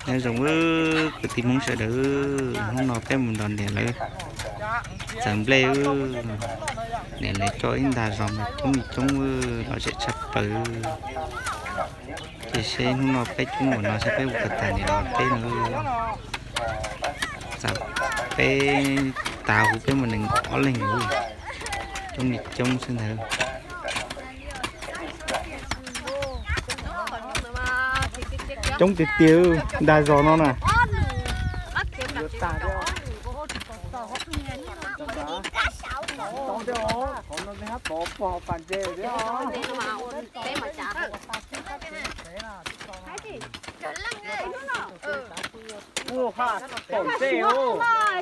Nyob zoo kwv tij Hmoob sawv daws, hnub no peb mus nrog niam lawv txawm nplej. Niam lawv coj ib nta zos mas coob li coob, lom zem tshaj plaws. Ces seb hnub no peb coob npaum no seb peb ua puas tag niam lawv teb no. Txawm peb tas hu peb mus nees nkaum ob leeg, coob li coob xwb ntag. Coob tiag tiag, nta zos no na.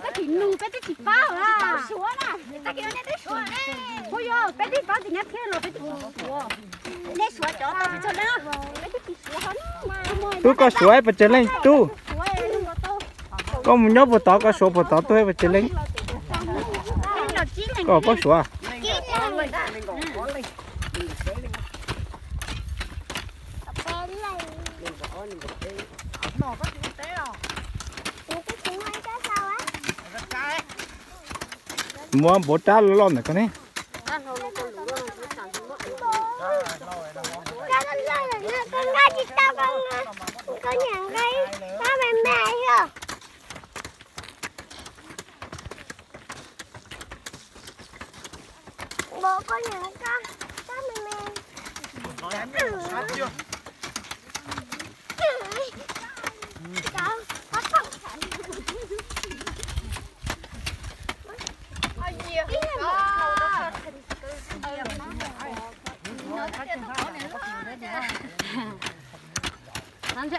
Koj tsis nug peb twb tsis paub na. Ua yog peb twb paub tias nyab thiab los peb twb tsis suav. Nej suav cov tau tsis txog leej, peb twb tsis suav. Twb koj suav pes tsawg leej tub? Koj mus nyob puag tod koj suav puag tod tub pes tsawg leej? Koj paub suav? Muab npau rab loj loj ntawm koj ne.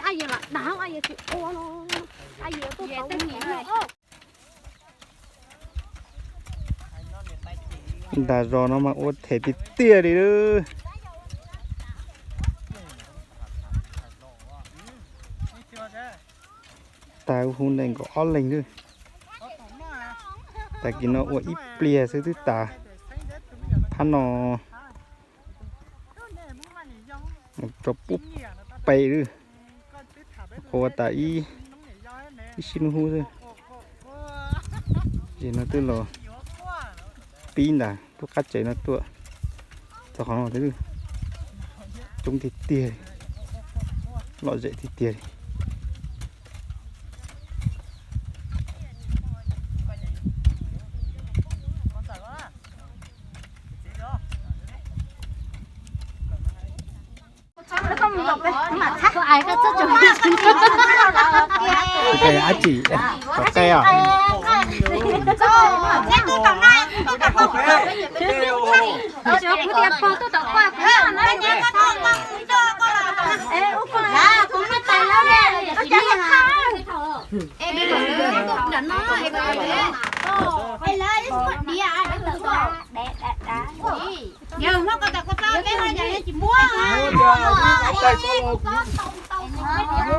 Ab yam los dag, ab yam tsis ua no, ab yam tuaj tau. Nta zos no mas ua them tiag tiag li. Tas hu nees nkaum ob leeg. Tag kis no ua ib pliag xwb twb tas. Phab no mus rau pub pem lawm. Ua tas ib, ib sib hnub xwb. Ces no twb los pib ntag, lub qab tsev no tuaj txog qhov no thiab. Coob tiag tiag, lom zem tiag tiag li. Ab tsi, cov qe os.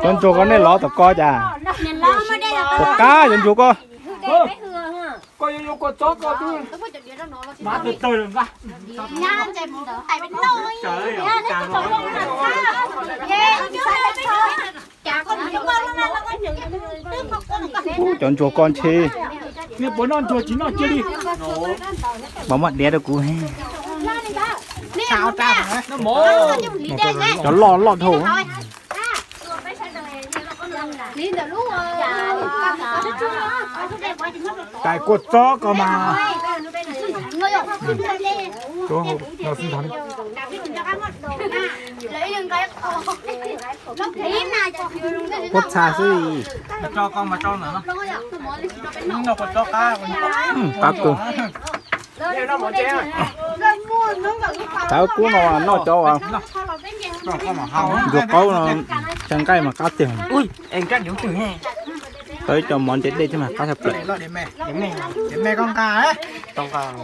Cov ntsuag ko nej lov tom ko cas? Puas qab cov ntsuag ko? Ub, cov ntsuag ko ntshe. Mas muab diav rau kuv. Cov loj loj dhau. Tais kua txob ko mas. Kua txha xwb. Qab kawg. Tav kub no noj cov ntsuag qaub no, tsa nqaij mas qab tiag. Tau ib co mov ntev dej thiab mas qab tshaj plaws.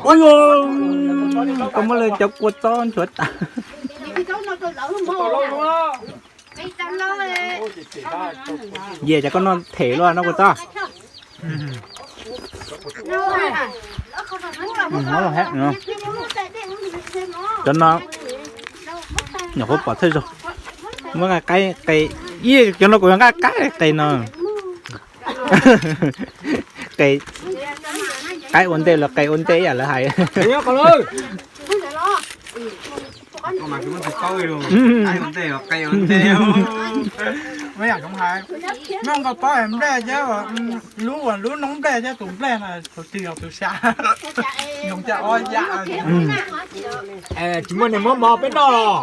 Ua, koj muab lawv cov kua txob nchuav tas. Yias, cas koj noj them luaj, noj kua txob. Cov no nyuam qhuav pom thawj zaug, muab nqa qaib qe Ib cov no kuv nqaij qaib qe no. Qe, qaib ua ntej los qe ua ntej ib yam lawv hais. Mej nkaus paub nplej thiab, lub uas lub noob nplej thiab tus nplej no tus twg yog tus xya. Yoov caj ob yam. Tsis muaj neeg muab mov peb noj los?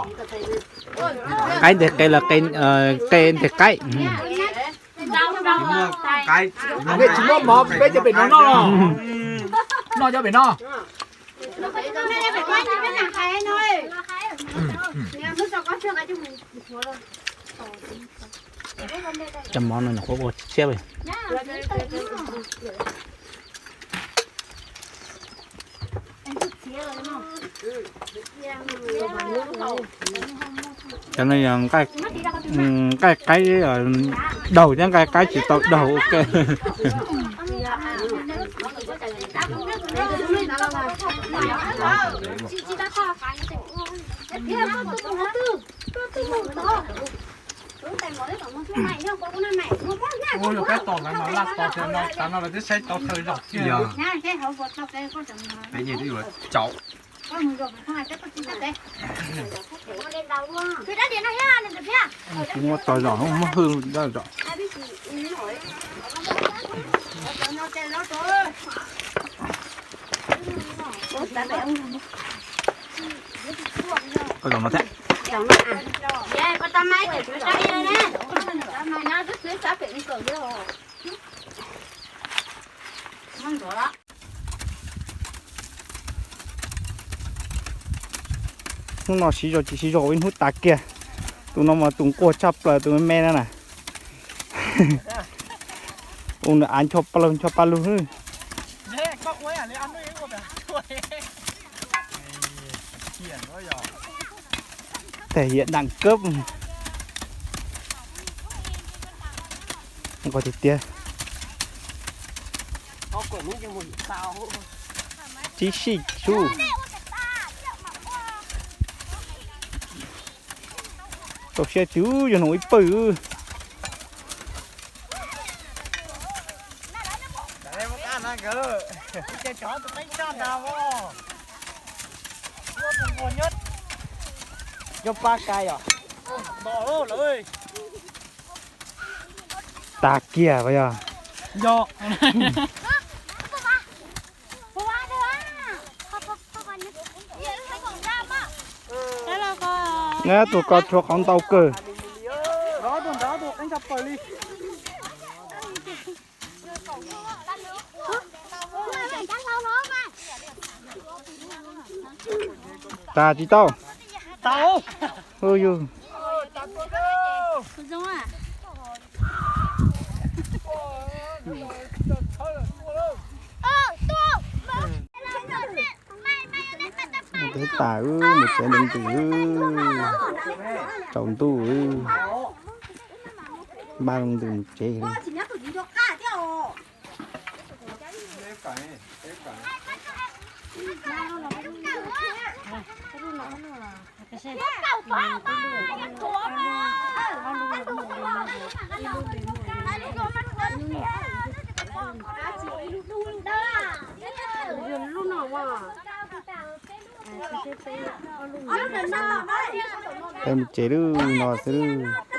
Qaib nteg qe los qe nteg qaib. Tsis muaj mov peb cov pem no noj los? Noj cov pem no. Cov mov no nyuam qhuav ua tshiab. Cov no yog nqaij qaib, daug thiab nqaij qaib tsis tau daug ua ke. Ua yog peb tos lawv mas laj tos tias no, tav no lawv twb saib tau thawj zaum kiag. Peb yeej twb yuav tsaus. Tsis muaj tos zog, muab hwj zog. Zaum no thiab. Hnub no siv zog tsis siv zog ua ib hnub tas kiag. Tus no mas tus nquag tshaj plaws tus me me no na. Ua nws av ncho pa lug ncho pa lug. Tes yam dam kawb. Nquag tiag tiag. Tsib sij sub. Tau siab twb yog noo ib pawg. Tag kiag yog. Tus ko tshuav qhov ntau kawg. Tas tsis tau. Peb tas, nws tsev ntws ntws, tsaus ntuj, npaj ntws mus tsev li. Peb mus tsev lub no xwb lub.